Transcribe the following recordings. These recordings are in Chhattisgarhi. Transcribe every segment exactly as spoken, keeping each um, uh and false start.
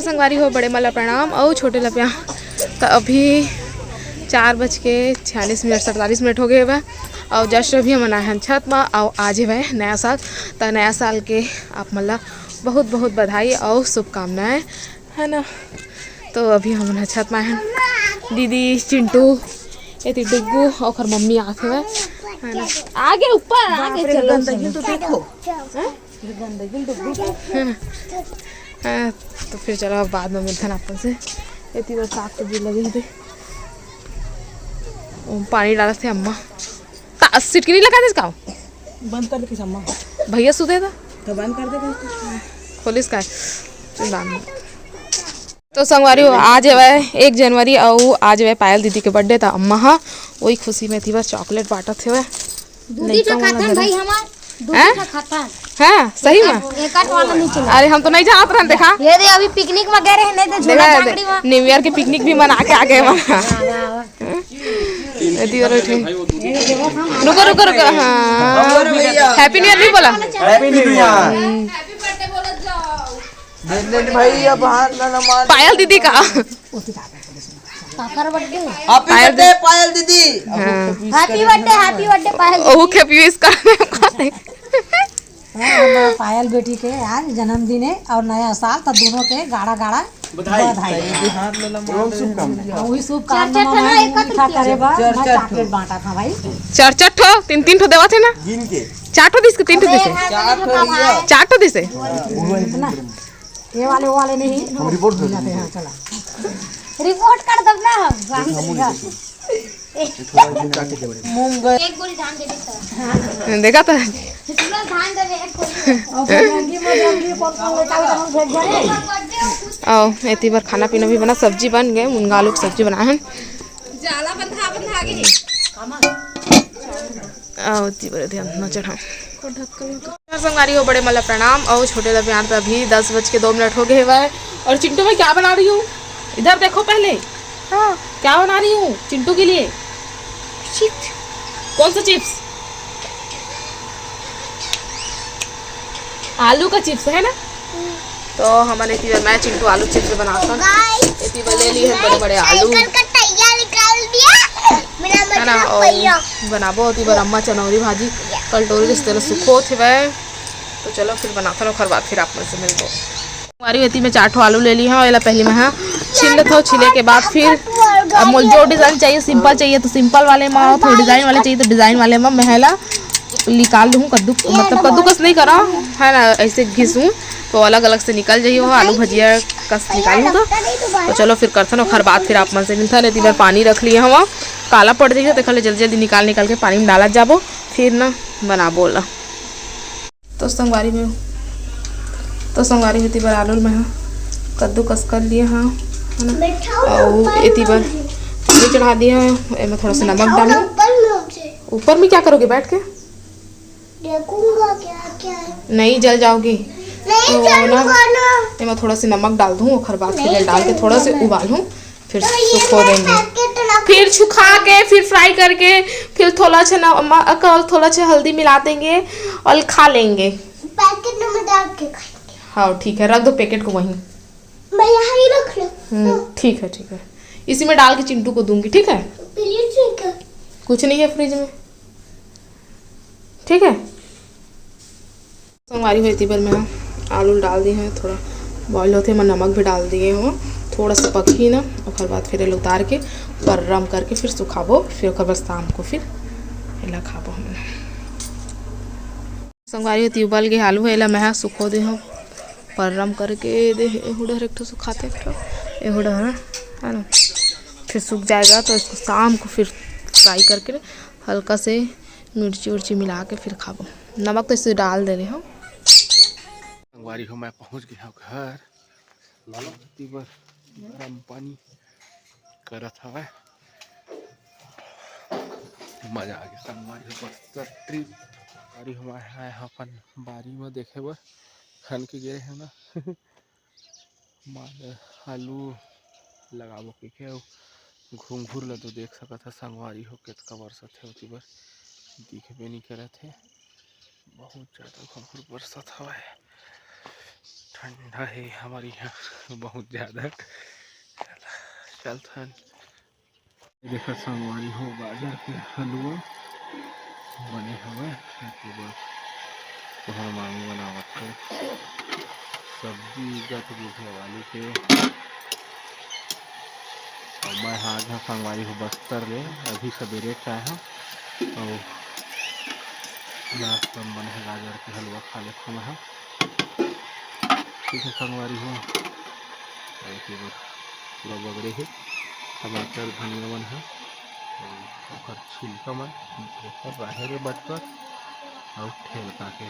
संगवारी हो, बड़े मन ला प्रणाम अउ छोटे ला प्यार। त अभी चार बज के छियालीस मिनट, सैंतालीस मिनट हो गए हवय अउ just अभी हमन आए हन छत म अउ आज हवय नया साल। त नया साल के आप मन ला बहुत बहुत बधाई अउ शुभकामनाएं, है ना। तो अभी हमन ह छत म आए हन, दीदी, चिंटू, एती डुग्गू, ओकर मम्मी आत हवय, है ना। आगे ऊपर, आगे बाप रे, चलो, गंदगी चलो। तो देखो। हैं? गंदगी डुग्गू। हाँ, तो फिर चलो, अब बाद में मिलथन अपन से। एती बर साग सब्जी लगे हे ते। ओ, पानी डालत हे अम्मा। का, सिटकिनी लगा दे इसका? बंद कर दे किस अम्मा। भैया सुते था। तो बंद कर दे बंद। खोलिस का? चल, बाद में। तो संगवारी हो, आज हवय एक जनवरी अउ आज हवय पायल दीदी के birthday। त अम्मा ह वही खुशी में एती बर chocolate बांटत हवय। दूधी लइका मन ला खाथन धरे। भाई हमार, दूधी हैं? खा खाथन। हाँ, सही में? एकाध वाला नहीं चला। अरे, हम तो नहीं जानत रहन, देखा। ये दे, अभी picnic में गए रहे, नहीं तो झूला देखा, झांकड़ी में। New Year के picnic भी मना के आ गए वहाँ। हाँ, हाँ, हाँ। एती बर बैठे। रुको, रुको, रुको, हाँ। Happy New Year नहीं बोला। Happy New Year। हम्म। नहीं, नहीं, भाई, अब हाथ ना, ना मार। पायल दीदी का। पापा का birthday। Happy पायल birthday, दीदी। पायल दीदी। हाँ। Happy birthday, happy birthday, पायल दीदी। ओहू के wish कर दे। हाँ, हमारा पायल बेटी के आज जन्मदिन है और नया साल, तो दोनों के गाड़ा गाड़ा बधाई। बधाई। हाथ ना, ना मार। एवं शुभकामना। हाँ, वही शुभकामना चार, चार ठो ना, मैं एकत्र मीठा किया। करे बा, चार, मैं चार chocolate ठो। बांटा था भाई। चार चार ठो, तीन तीन ठो देवा थे ना। गिन के। चार ठो दिस के तीन ठो अबे, दिस के। यहाँ पे चार देखो ठो भैया। चार ठो दिस के। इतना। ये वाले, वो वाले नहीं। हम report कर देंगे। हाँ, चला। Report कर दब ना हम, हम एक गोली धान दे दे सर। देखा था। पूरा धान दे दे, एक गोली। और बजरंगी, बजरंगी कौन कौन लेता है, हम भेज दे। आओ, एती बर खाना पीना भी बना, सब्जी बन गए, मुनगा आलू के सब्जी बनाए हैं। जाला बंधा, बंधा आगे। अउ एती बर ध्यान न चढ़ा। संगवारी हो, बड़े मन ला प्रणाम अउ छोटे ला प्यार। त अभी दस बज के दो मिनट हो गए हवय। और चिंटू, मैं क्या बना रही हूँ? इधर देखो पहले। हाँ। क्या बना रही हूँ चिंटू के लिए? Chips। कौन सा chips? आलू का chips है ना? तो हमन एती बर मैं चिंटू आलू chips बनाथन। तो guys, एती बर ले लिए हैं बड़े बड़े आलू। साइकिल का पहिया निकाल दिया। मेरा है ना, मतलब और पहिया। बनाबो एती बर अम्मा चनौरी भाजी, कल टोरी रिश्ते ला सुखोत हेवय। तो चलो फिर बनाथन, ओखर बाद फिर आप मन से मिलबो। संगवारी हो, एती मैं चार ठो आलू ले ली हूँ। एला पहली मैं, हाँ, छील लेथो। छीले के बाद फिर अब मोला जो design चाहिए, simple चाहिए तो simple वाले में, थोड़ा design वाले चाहिए तो design वाले में मैं एला निकाल दूँ। कद्दू, मतलब कद्दूकस नहीं करा है ना, ऐसे घिसूँ तो अलग अलग से निकल जाइए वो आलू भजिया कस निकालूँ तो। तो चलो फिर करथन, ओखर बाद फिर आप मन से मिलथन। एती बर पानी रख लिए हवा, काला पड़ जाइए, तो जल्दी जल्दी निकाल निकाल के पानी में डालत जाबो, फिर ना बनाबो ओला। तो संगवारी में, तो संगवारी में एती बर आलू में हा कद्दूकस कर लिए हा, है ना? बैठा हूँ ना, अउ ऊपर एती में बर हूँ। पानी चढ़ा दिए हा, एमे थोड़ा सा नमक बैठा हूँ ना डालूँ। ऊपर में हूँ। ऊपर में क्या करोगे बैठ के? देखूंगा क्या क्या है। नहीं, जल जाओगी। नहीं तो ना, जलूंगा ना। एमे थोड़ा सा नमक डाल दूँ, ओखर बाद फिर नहीं डाल के थोड़ा सा जलूंगा मैं। उबालूँ। फिर तो ये सुखो मैं देंगे। पैकेट रख फिर सुखा के, फिर fry करके, फिर थोड़ा सा नमक और थोड़ा सा हल्दी मिला देंगे और खा लेंगे। पैकेट में डाल के खाएंगे। हाँ, ठीक है, रख दो पैकेट को वहीं। मैं यहाँ ही रख लूँ। हम्म, हाँ। ठीक है, ठीक है, इसी में डाल के चिंटू को दूंगी, ठीक है? फ्रिज में क्या? कुछ नहीं है फ्रिज में, ठीक है। संगवारी हो, एती बर मैं आलू डाल दी हूँ, थोड़ा boil होथे, मैं नमक भी डाल दिए हूँ, थोड़ा सा पकही ना, ओकर बाद फिर एला उतार के पर्रम करके फिर सुखाबो, फिर ओकर बाद शाम को फिर एला खाबो हमन। संगवारी हो, एती उबल गे आलू है, एला मैं सुखो दे हूँ पर्रम करके, दे एहू डहर एक ठो सुखाते, एक ठो एहू डहर, है ना, फिर सूख जाएगा तो इसको शाम को फिर fry करके हल्का से मिर्ची उर्ची मिला के फिर खाबो। नमक तो इसे डाल दे रहे हो। संगवारी हो, मैं पहुंच गया हूँ घर। एती बर गरम पानी करत हवय। मजा आ गया संगवारी हो, मस्त trip। संगवारी हो, मैं आए हव अपन बारी में देखे बर, खन के गे रहे ना। माल आलू लगाबो कहिके, अउ घुंघुर ल तो देख सकत ह संगवारी हो, कतका बरसत हे, ओती बर दिखबे नइ करत हे, बहुत जादा घुंघुर बरसत हवय। ठंडा हे हमर इहाँ बहुत ज्यादा। चलथन। देखा संगवारी हो, गाजर के हलवा बने हवय, एती बर तुहर मामी बनावत हे। सब्जी गत गे हे आलू के। अउ मैं हा आज हा संगवारी हो बस्तर ले, अभी सबेरे के आए हंव। अउ नाश्ता में बने हे गाजर के हलवा, खा लेथंव मैं हा। ठीक हे संगवारी हो, अउ एती बर पूरा बगरे हे टमाटर, धनिया मन ह, अउ ओकर छिलका मन, ओकर राहे रे बटकर, अउ ठेलका के।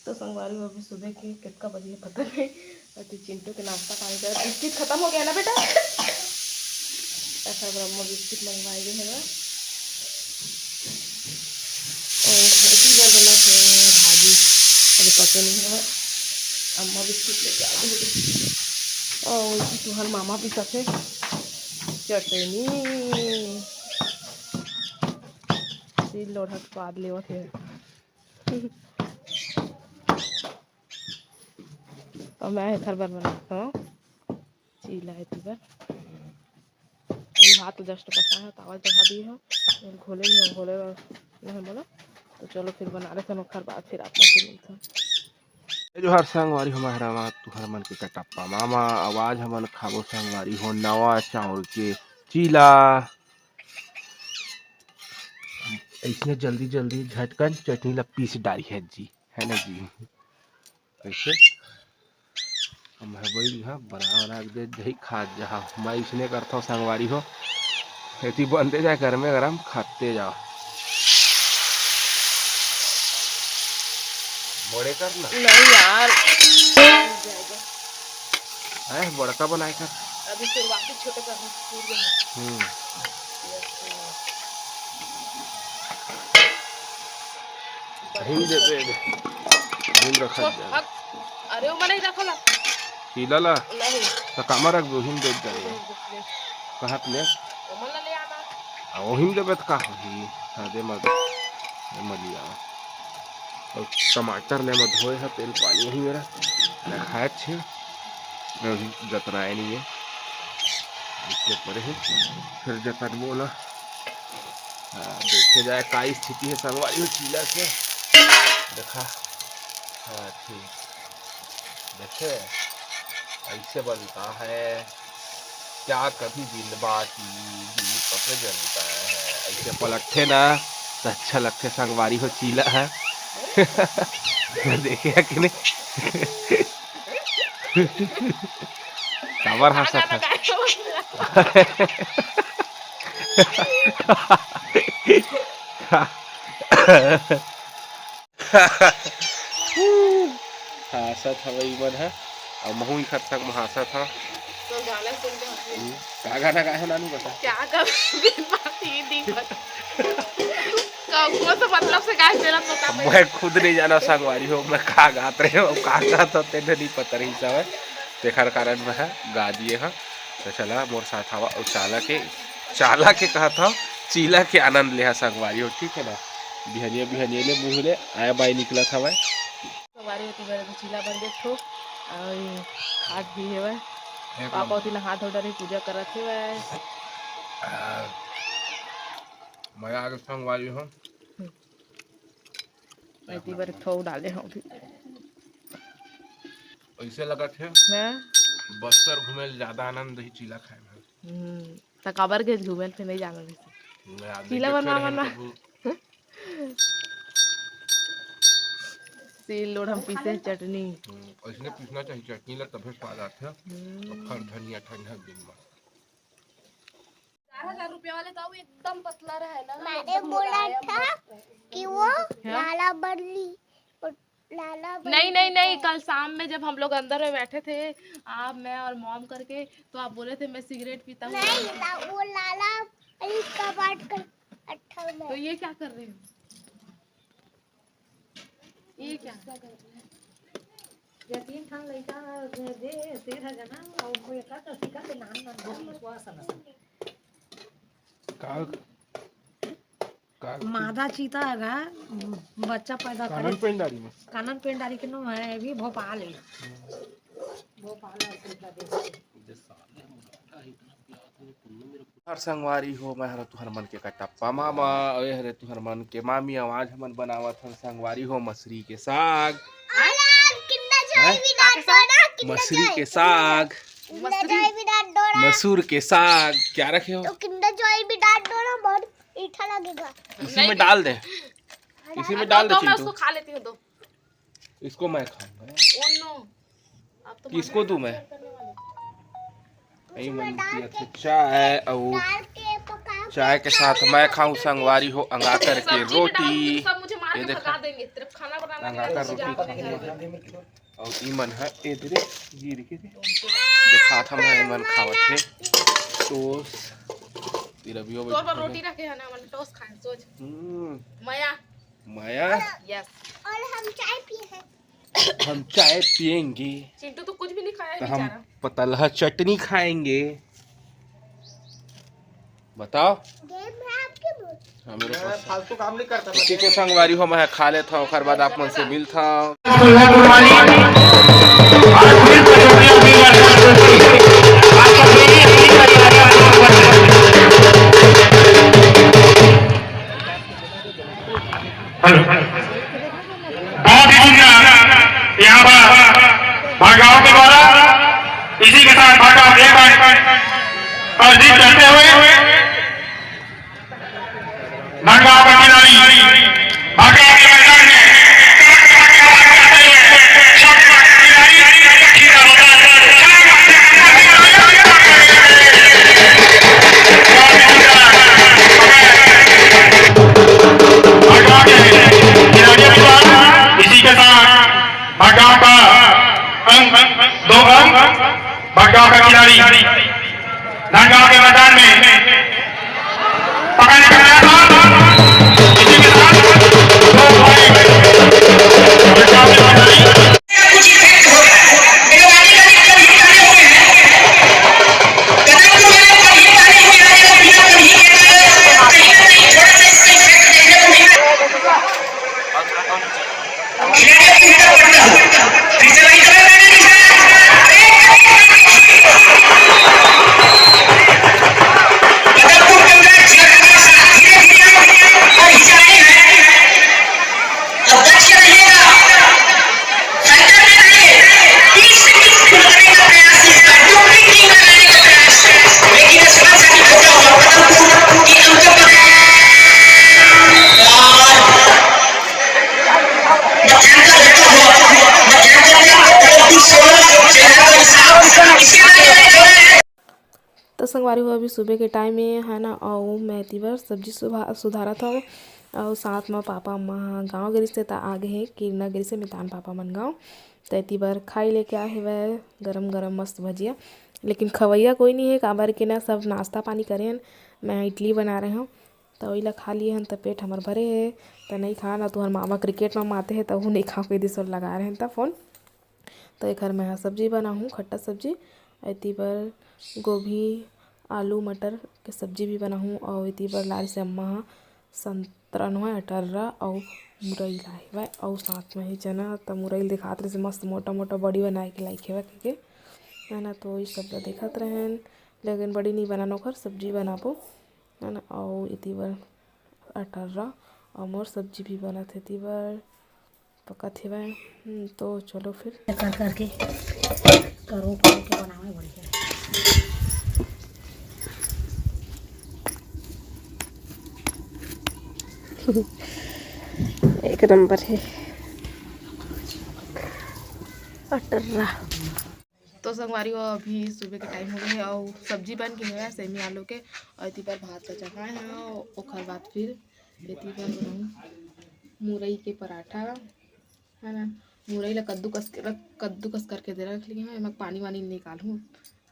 तो संगवारी हो, अभी सुबह के कितका बजे हे पता नहीं, अभी चिंटू के नाश्ता पानी कर, बिस्किट खत्म हो गया ना बेटा? ऐसा अगर अम्मा बिस्किट मंगवाए गए हैं ना। और इसी बार बना है भाजी, अभी पके नहीं है। अम्मा बिस्किट लेके आ गई। और इसी तुहर मामा भी साथे चटनी। सिल लोढ़ा के स्वाद लेवत हे। तो मैं एखर बर बनात हंव चीला एती बर। अभी भात just पकाए हंव, तावा चढ़ा दिए हंव, घोले नहीं हंव, घोले बर नहीं बोला। तो चलो फिर बना लेथन, ओखर बाद फिर आप मन से मिलथन। ए जोहार संगवारी हो, मैं हरंव तुहर मन के कटप्पा मामा। अउ आज हमन खाबो संगवारी हो नवा चाउर के चीला। अइसने जल्दी जल्दी झटकन चटनी ला पीस डारी हे जी, है ना जी? अइसे हम हर बड़ी हा बना बना के दे दही खा जा। मैं अइसने करथंव संगवारी हो, एती बनते जाए गरमे गरम खाते जाओ। बड़े कर ना। नहीं यार। हैं, बड़का बनाए कर। अभी शुरुआती छोटे कर। हम्म। हिम दे दे। हिम रखा छोट जा। हक। अरे, वो मने रखो ला। पीला ला। नहीं। त कामा रख दो, हिम दे दे। कहाँ ले? वो मन ला ले आना। आ, वो हिम देबे त का होही? हाँ, दे मत। दे मत लिया। अउ टमाटर ले मैं धोए हा, तेल पानी ही मेरा रखाए छे, अभी जतनाए नहीं है, इसके ऊपर है, फिर जतनबो ना। हाँ, देखे जाए का स्थिति है संगवारी हो चीला के, देखा। हाँ, ठीक, देखे, ऐसे बनता है। क्या कभी दिल बाकी दीपक जलता है, ऐसे पलटथे ना तो अच्छा लगथे संगवारी हो चीला है। देखे है कि नहीं? काबर हंसत है? हांसत हवय इमन ह, अउ महू इखर संग म हांसत हंव। तो गाना सुन के हंसी। हम्म, का गाना गाए हो नानू बता? क्या गाना? बिन बात ही नहीं पता। कौन से मतलब से गाए तेरा पता नहीं। मैं खुद नहीं जाना संगवारी हो, मैं का गात रहे हो, का गात हो, तेने नहीं पता रही सब है। तेखर कारण मैं ह गा दिए हंव। तो चला मोर साथ आवा अउ चाला के, चाला के कहत हंव, चीला के आनंद लेहा संगवारी हो, ठीक है ना? बिहनिया बिहनिया ले मुंह ले आया बाई निकलत हवय। संगवारी हो, तो मेरे तो चीला बन देख ठो, अउ ये खात भी हेवय। एक पापा नंबर। ओती नहा धो डरे पूजा करत हेवय। आ, मजा आ गया संगवारी हो। एती बर एक ठो डाले हंव भी। ऐसे लगत हे, मैं बस्तर घूमे ले ज्यादा आनंद ही चीला खाए में। हम्म, त काबर के घूमे ले फिर नहीं जाना रहिस। मैं आदमी चीला देखे बनवा रहे हैं बनवा। कभी। सील लोढ़ा म पीसे चटनी। हम्म, ऐसने पीसना चाहिए चटनी ला, तभे स्वाद आथे। हम्म। अउ फर धनिया ठंडा के दिन में। चार हजार रुपया वाले तो वो एकदम पतला रहा है ना, मैंने एकदम बोला मुलायम था मस्त। कि वो हाँ? लाला बर्ली, वो लाला बर्ली नहीं, नहीं, नहीं, का। कल शाम में जब हम लोग अंदर में बैठे थे, आप, मैं और मॉम करके, तो आप बोले थे, "मैं सिगरेट पीता हूँ।" नहीं, ला-, वो लाला अली कबाट कर अट्ठा में। तो ये क्या कर रहे हो? ये क्या? ये तीन ठन लइका दे, तेरह जना, अउ कोई एकर तो सिखा के नाम नाम बोल, बकवास है ना सब। का, मादा चीता हे गा, बच्चा पैदा करे। कानन पेंडारी में। कानन पेंडारी के नो हे, अभी भोपाल हे। भोपाल हे, उत्तर प्रदेश के। हर संगवारी हो, मैं हर तुहर मन के कटप्पा मामा, अउ ए हरे तुहर मन के मामी। आवाज हमन बनावत हन संगवारी हो मसूरी के साग। अरे, किंडर जॉय हैं? भी डाल दो ना, किंडर मसूरी जॉय। के साग। किंडर जॉय भी डाल दो ना। मसूर के साग। क्या रखे हो? तो किंडर जॉय भी डाल दो ना, बहुत मीठा लगेगा। इसी में डाल दे, इसी में डाल दे दो, मैं चिंटू। उसको खा लेती हूँ, दो। इसको मैं खाऊंगा। Oh no। अब तो किसको दूं मैं? यही मन किया था चाय, और चाय के साथ मैं खाऊं संगवारी हो अंगाकर के रोटी। ये देखो, अंगाकर रोटी खाऊंगा। और ई मन ह ए दे रे, गिर के दे। देखा था मैं, ई मन खावत हे टोस। तेरा भी तोर बर रोटी रखे है ना, मन टोस खाए सोच। हम्म। मया। मया। Yes। और हम चाय पिए हैं। हम चाय पियेंगे। चिंटू तो कुछ भी नहीं खाया तो हम बेचारा। पतलहा चटनी खाएंगे। बताओ। गेम है आपके बोल। हाँ, मेरे पास फालतू काम नहीं करता। ठीक है संगवारी हो, मैं खा लेता हूँ, ओकर बाद आप मन से मिलता हूँ। हेलो। बहुत ही सुंदर यहाँ पर भड़गांव के द्वारा। इसी के साथ भड़गांव एक बार अर्जित करते हुए भड़गांव का खिलाड़ी भड़गांव के मैदान में भड़गांव के खिलाड़ियों के द्वारा। इसी के साथ भड़गांव का अंक, दो अंक, भड़गांव का खिलाड़ी धनगांव के मैदान में पकड़ कर आया था। इसी के साथ दो पॉइंट भड़गांव के खिलाड़ी। तो संगवारी हो, अभी सुबह के टाइम हे, है ना, अउ मैं एती बर सब्जी सुभा-, सुधारत हव, अउ साथ म पापा अम्मा ह गाँव गे रिहिस हे, त आ गे हे, किरना गे रिहिस हे मितान पापा मन गाँव, त एती बर खाई लेके आए हवय गरम गरम मस्त भजिया। लेकिन खवैया कोई नहीं हे, काबर के ना सब नाश्ता पानी करे हन, मैं इडली बना रहे हव, त ओइला खा लिए हन, त पेट हमर भरे हे, त नहीं खा ना, तुहर मामा क्रिकेट म माते हे, त ओहू नहीं खाव कहि दिस, लगा रहे हन त फोन। तो एखर मैं ह सब्जी बनाहूँ, खट्टा सब्जी। एती बर गोभी, आलू, मटर के सब्जी भी बनाहूँ। अउ एती बर लाए से अम्मा ह संतरा नोहय, अटर्रा अउ मुरई लाए हवय। अउ साथ में ही चना, त मुरई ल देखात रहिसे मस्त मोटा मोटा बड़ी बनाए के लाइक हेवय कहिके, है ना। तो ई सब ल देखत रहेन, लेकिन बड़ी नी बनान, ओखर सब्जी बनाबो, है ना। अउ एती बर अटर्रा अउ मोर सब्जी भी बनत हे, एती बर पकत हेवय। हम्म, तो चलो फिर। कर करके करो, करो के बनावे बढ़िया। एक नंबर हे अटर्रा। तो संगवारी हो, अभी सुबह के टाइम हो गए हे अउ सब्जी बन के हे सेमी आलू के, अउ एती बर भात ला चढ़ाए हे, ओखर बाद फिर एती बर बनाऊँ मुरई के पराठा, है ना। मुरई ला कद्दूकस के रख, कद्दूकस करके दे रख लिए हूँ, एमा पानी वानी निकालहूँ,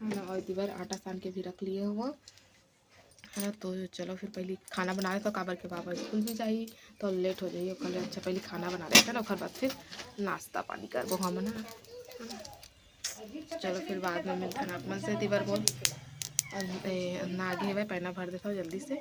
है ना। अउ एती बर आटा सान के भी रख लिए हूँ, है ना। तो चलो फिर पहले खाना बना लेता हूँ, काबर के बाबा स्कूल भी जाही तो लेट हो जाही, ओकर ले अच्छा पहले खाना बना लेता है ना, ओकर बाद फिर नाश्ता पानी करबो हमन, है ना। चलो फिर बाद में मिलथन आप मन से, एती बर बोल। अउ, ए, अन्ना आगे हेवय, पैना भर देथव जल्दी से।